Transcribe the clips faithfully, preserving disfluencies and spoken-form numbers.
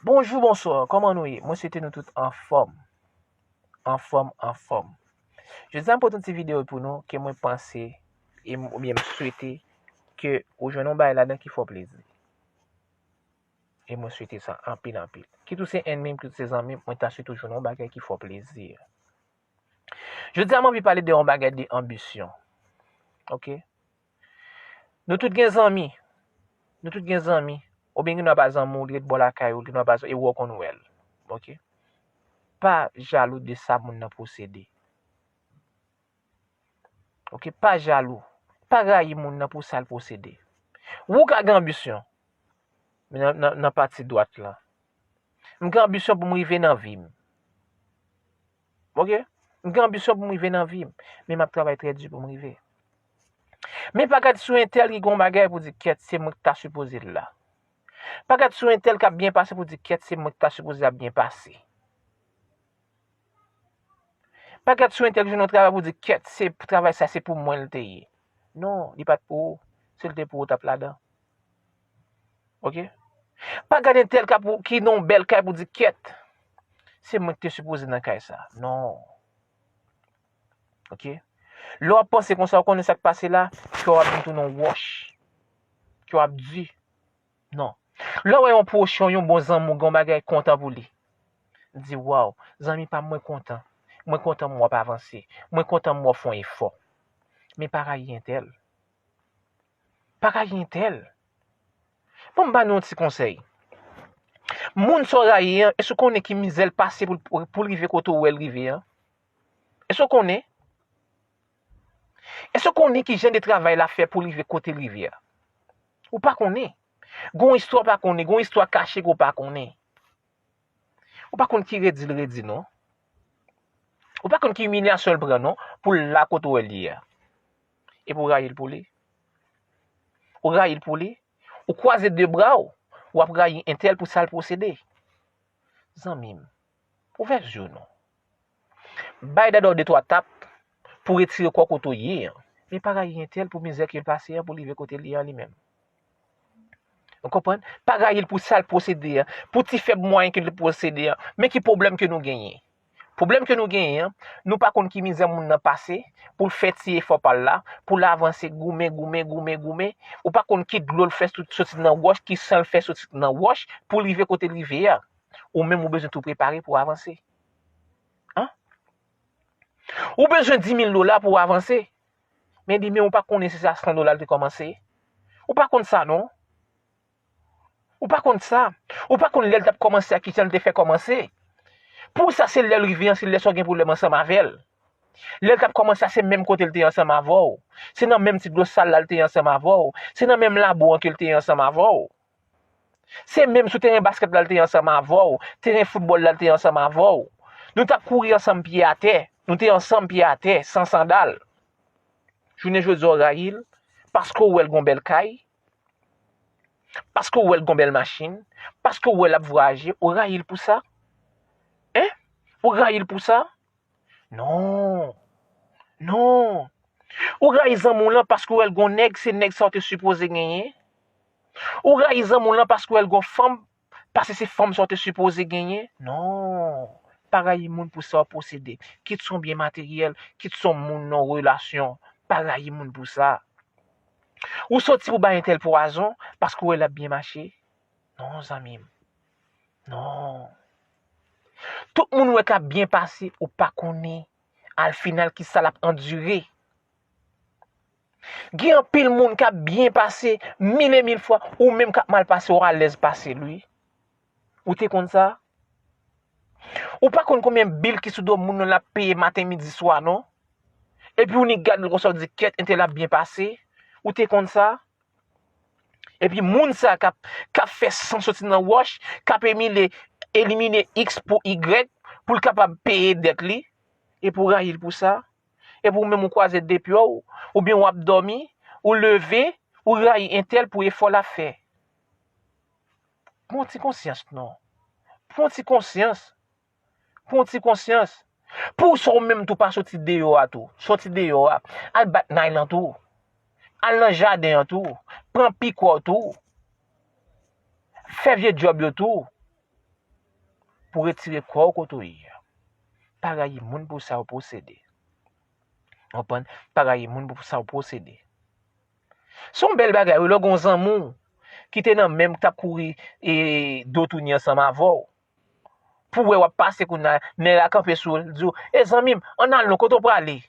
Bonjou, bonswa, kòman nou ye? Mwen swete nou tout anfòm. Anfòm, anfòm. Jodi a m pote yon ti videyo pou nou ke mwen panse e m, oubyen m swete ke ou jwenn yon bagay ladan ki fè w plezi. E mwen swete sa anpil, anpil. Kit ou se ènmi m, kit ou se zanmi m, mwen ta swete ou jwenn yon bagay ki fè w plezi. Jodi a m anvi pale de yon bagay de anbisyon. Oke? Nou tout gen zanmi. Nou tout gen zanmi. Oubyen gen dwa pa zanmi w, li ret bò lakay ou, li gen dwa pa zanmi, e ou konn wè l. Oke? Pa jalou de sa moun nan posede. Oke? Pa jalou. Pa rayi moun nan pou sa l posede. Ou ka gen anbisyon. Men nan, nan, nan pati dwat la. M gen anbisyon pou m rive nan vi m. Oke? M gen anbisyon pou m rive nan vi m. Men m ap travay trè di pou m rive. Men pa gad sou entèl ki gen yon bagay pou di, "Kèt, se mwen ki ta sipoze l la." Pa gad sou entèl k ap byen pase pou di, "Kèt, se mwen ki ta sipoze ap byen pase." Pa gad sou entèl ki jwenn yon travay pou di, "Kèt, se travay sa, se pou mwen l te ye." Non, li pa t pou ou. Si l te pou ou, w t ap ladan. Oke? Pa gad entèl k ap, ki nan yon bèl kay pou di, "Kèt, se mwen ki te sipoze nan kay sa." Non. Oke? Lè w ap panse konsa, ou konnen sa k pase la, kè w ap vin tounen yon wòch. Kè w ap di, non. Lè w wè yon pwochen w, yon bon zanmi w, gen yon bagay kontan pou li. Di, "Waw, zanmi pa m, mwen kontan. Mwen kontan m wè w ap avanse. Mwen kontan m wè w fè yon efò." Men pa rayi entèl. Pa rayi entèl. Bon, m ba nou yon ti konsèy. Moun sa w rayi an, èske w konnen ki mizè l pase pou, pou, pou l rive kote w wè l rive an? Èske w konnen? Èske w konnen ki jan de travay l ap fè pou l rive kote l rive a? Ou pa konnen. Gon istwa w pa konnen, gon istwa kache ke w pa konnen. Ou pa konn ki redi l redi, non. Ou pa konn ki imilyasyon l pran, non, pou l la kote w wè l ye a. Epi w rayi l pou li. Ou rayi l pou li. Ou kwaze de bra w, w ap rayi entèl pou sa l posede. Zanmi m, ouvè je w non. Bay dada w de twa tap pou retire kò w kote w ye an. Men pa rayi entèl pou mizè ke l pase an pou l rive kote l ye an li menm. Ou konprann? Pa rayi l pou sa l posede an, pou ti fèb mwayen ke l posede an. Men ki pwoblèm ke nou genyen? Pwoblèm ke nou genyen an, nou pa konn ki mizè moun nan pase pou l fè ti efò pa l la, pou l avanse, goumen, goumen, goumen, goumen. Ou pa konn ki dlo l fè sot-, soti nan wòch, ki san l fè soti nan wòch pou l rive kote l rive a. Ou menm ou bezwen tou prepare pou w avanse. An? Ou bezwen di mil dola pou w avanse. Men li menm ou pa konnen si se a san dola l te kòmanse. Ou pa konn sa non. Ou pa konn sa. Ou pa konn lè l t ap kòmanse a kijan l te fè kòmanse. Pou sa se lè l rive an, se lè sa w gen pwoblèm ansanm avè l. Lè l t ap kòmanse a se menm kote l te ansanm avè w. Se nan menm ti dlo sal la l te ansanm avè w. Se nan menm labou an ke l te ansanm avè w. Se menm sou teren baskèt la l te ansanm avè w, teren foutbòl la l te ansanm avè w. Nou t ap kouri ansanm pye atè, nou te ansanm pye atè, san sandal. Jounen jodi a w rayi l, paske w wè l gon bèl kay, paske w wè l gon bèl machin, paske w wè l ap vwayaje, ou rayi l pou sa? Hein? Ou rayi l pou sa? Non. Non. Ou rayi zanmi w lan paske w wè l gon nèg, se nèg sa w te sipoze genyen. Ou rayi zanmi w lan paske w wè l gon fanm, paske se fanm sa w te sipoze genyen. Non. Pa rayi moun pou sa w posede. Kit se yon byen materyèl, kit se yon moun nan relasyon. Pa rayi moun pou sa. Ou soti pou bay entèl pwazon paske w wè l ap byen mache. Non, zanmi m. Non. Tout moun wè k ap byen pase, ou pa konnen al final kisa l ap andire. Gen anpil moun k ap byen pase mil e mil fwa, ou menm k ap mal pase, ou alèz pase l, wi. Ou te konn sa? Ou pa konn konbyen bil ki sou do moun nan l ap peye maten, midi, swa, non? Epi ou ni gad l konsa, ou di, "Kèt, entèl ap byen pase." Ou te konn sa? Epi moun sa k ap, k ap fè san soti nan wòch, k ap emile, elimine X pou Y, pou l kapab peye dèt li, epi w rayi l pou sa, epi w menm ou kwaze de pye w, oubyen w ap dòmi, ou leve, ou rayi entèl pou efò l ap fè. Pran ti konsyans non. Pran ti konsyans. Pran ti konsyans. Pou sa w menm tou pa soti deyò a tou. Soti deyò a. Al bat nay lan tou. Al nan jaden an tou. Pran pikò tou. Fè vye djòb yo tou. pou retire kò w kote w ye a. Pa rayi moun pou sa w posede. Konprann? Pa rayi moun pou sa w posede. Se yon bèl bagay, wi, lè w gen yon zanmi w ki te nan menm, k t ap kouri e, do touni ansanm avè w. Pou wè w ap pase kounye a, nèg la kanpe sou ou, l di w, "E zanmi m, ann al non, kote w prale?"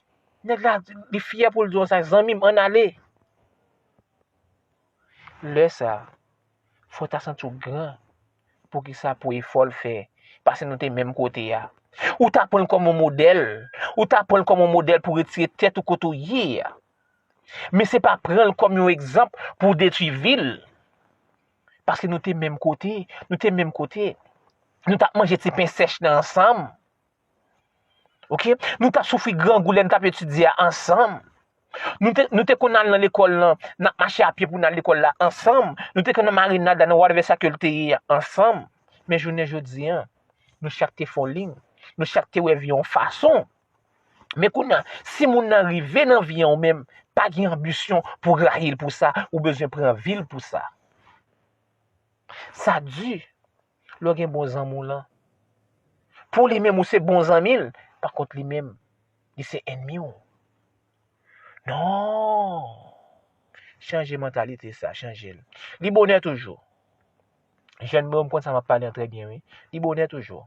Nèg la, li fyè pou l di w sa, "Zanmi m, ann ale." Lè sa a, fò w ta santi w gran. Poukisa? Pou efò l fè. Paske nou te menm kote a. Ou ta pran l kòm yon modèl. Ou ta pran l kòm yon modèl pou retire tèt ou kote w ye a. Men se pa pran l kòm yon egzanp pou w detwi vi l. Paske nou te menm kote, nou te menm kote. Nou t ap manje ti pen sèch nan ansanm. Oke? Nou t ap soufri grangou lè nou t ap etidye a ansanm. Nou te, nou te konn al nan lekòl lan, n ap mache a pye pou n al lekòl la ansanm. Nou te konn nan marinad la, nan whatever sa ke l te ye a ansanm. Men jounen jodi a, nou chak te fè yon liy. Nou chak te wè vi a yon fason. Men kounye a, si moun nan rive nan vi an ou menm, pa gen anbisyon pou rayi l pou sa, ou bezwen pran vi l pou sa. Sa di, lè w gen bon zanmi w lan. Pou li menm, ou se bon zanmi l, pa kont li menm, li se ènmi w. Non! Chanje mantalite sa, chanje l. Li bonè toujou. Jèn mwen, m konn sa m ap pale an trè byen, wi. Li bonè toujou.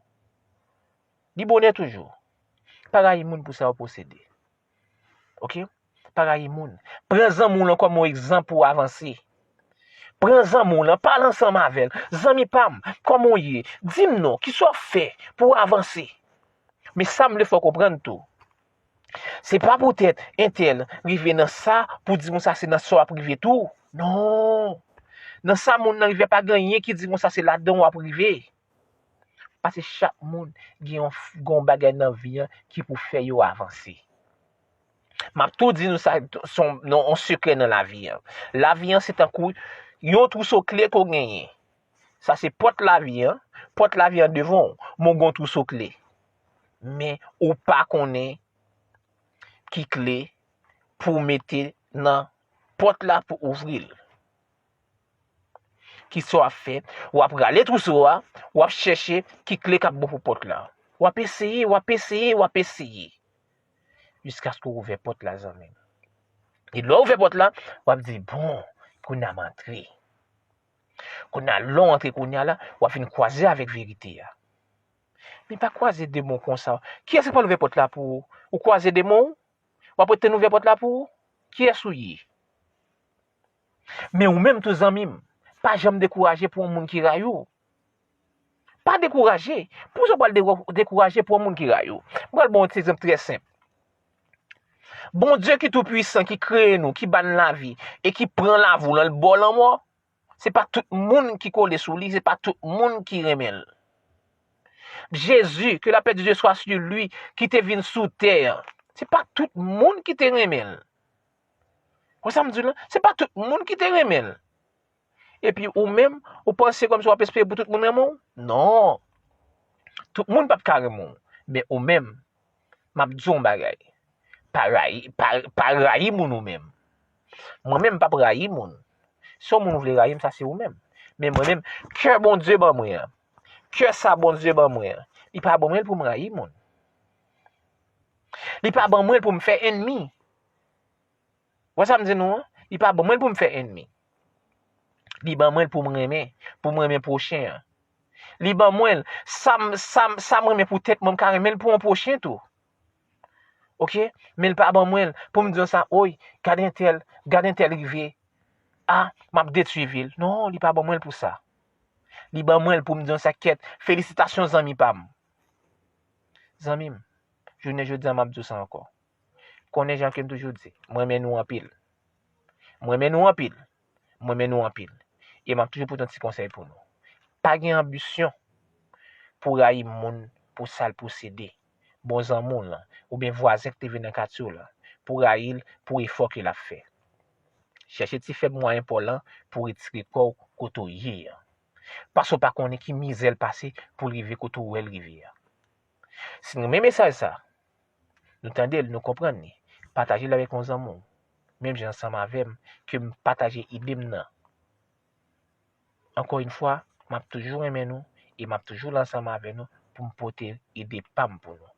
Li bonè toujou. Pa rayi moun pou sa yo posede. Oke? Pa rayi moun. Pran zanmi w lan kòm yon egzanp pou w avanse. Pran zanmi w lan, pale ansanm avè l. "Zanmi pa m, kòman w ye? Di m non, kisa w fè pou w avanse?" Men sa m vle fè w konprann tou. Se pa poutèt entèl rive nan sa pou di konsa se nan sa w ap rive tou. Non. Nan sa moun nan rive, pa gen anyen ki di konsa se ladan w ap rive. Paske chak moun gen yon, gen yon bagay nan vi an ki pou fè yo avanse. M ap tou di nou sa, se yon, yon sekrè nan lavi an. Lavi an se tankou yon twouso kle ke w genyen. Sa se pòt lavi an. Pòt lavi an devan w, men w gen yon twouso kle. Men ou pa konnen ki kle pou w mete nan pòt la pou ouvri l. Kisa w ap fè? W ap rale twouso a, w ap chèche ki kle k ap bon pou pòt la. W ap eseye, w ap eseye, w ap eseye. Jiskaske w ouvè pòt la, zanmi m. E lè w ouvè pòt la, w ap di, "Bon, kounye a m antre." Kounye a, lè w antre kounye a la, w ap vin kwaze avèk verite a. Men pa kwaze de men w konsa. Kiyès ki pral ouvè pòt la pou ou? Ou kwaze de men w? W ap ret tann ouvè pòt la pou ou? Kiyès ou ye? Men ou menm tou, zanmi m, pa janm dekouraje pou yon moun ki rayi w. Pa dekouraje. Poukisa w pral de-, dekouraje pou yon moun ki rayi w? M pral ba w yon ti egzanp trè senp. Bondye ki toupwisan, ki kreye nou, ki ba n lavi, e ki pran lavi w lan, l ba w lanmò, se pa tout moun ki kole sou li, se pa tout moun ki renmen l. Jezi, que la paix de Dieu soit sur lui, ki te vin sou tè an, se pa tout moun ki te renmen l. Wè sa m di w lan? Se pa tout moun ki te renmen l. Epi ou menm, ou panse kòmsi w ap espere pou tout moun renmen w? Non. Tout moun p ap ka renmen w. Men ou menm, m ap di w yon bagay. Pa rayi, pa, pa rayi moun ou menm. Mwen menm, m p ap rayi moun. Si yon moun vle rayi m, sa se ou menm. Men mwen menm, kè Bondye ban mwen an, kè sa Bondye ban mwen an, li pa ban mwen l pou m rayi moun. Li pa ban mwen l pou m fè ènmi. Wè sa m di nou an? Li pa ban mwen l pou m fè ènmi. Li ban mwen l pou m renmen, pou m renmen pwochen an. Li ban mwen l, sa m, sa m, sa m renmen pou tèt mwen, m ka renmen l pou yon pwochen tou. Oke? Men l pa ban mwen l pou m di konsa, "Oy, gade entèl, gade entèl rive. A, m ap detwi vi l." Non, li pa ban mwen l pou sa. Li ban mwen l pou m di konsa, "Kèt, felisitasyon zanmi pa m." Zanmi m, jounen jodi a, m ap di w sa ankò. Konnen jan ke m toujou di, m renmen nou anpil. M renmen nou anpil. M renmen nou anpil. E m ap toujou pote yon ti konsèy pou nou. Pa gen anbisyon pou rayi moun pou sa l posede. Bon zanmi w lan, oubyen vwazen ki te viv nan katye w lan, pou rayi l pou efò ke l ap fè. Chèche ti fèb mwayen pa w lan pou retire kò w kote w ye an. Paske w pa konnen ki mizè l pase pou l rive kote w wè l rive a. Si nou renmen mesaj sa, nou tande l, nou konprann li, pataje l avèk yon zanmi w, menm jan ansanm avè m, ke m pataje ide m nan. Ankò yon fwa, m ap toujou renmen nou e m ap toujou la ansanm avè nou pou m pote ide pa m pou nou.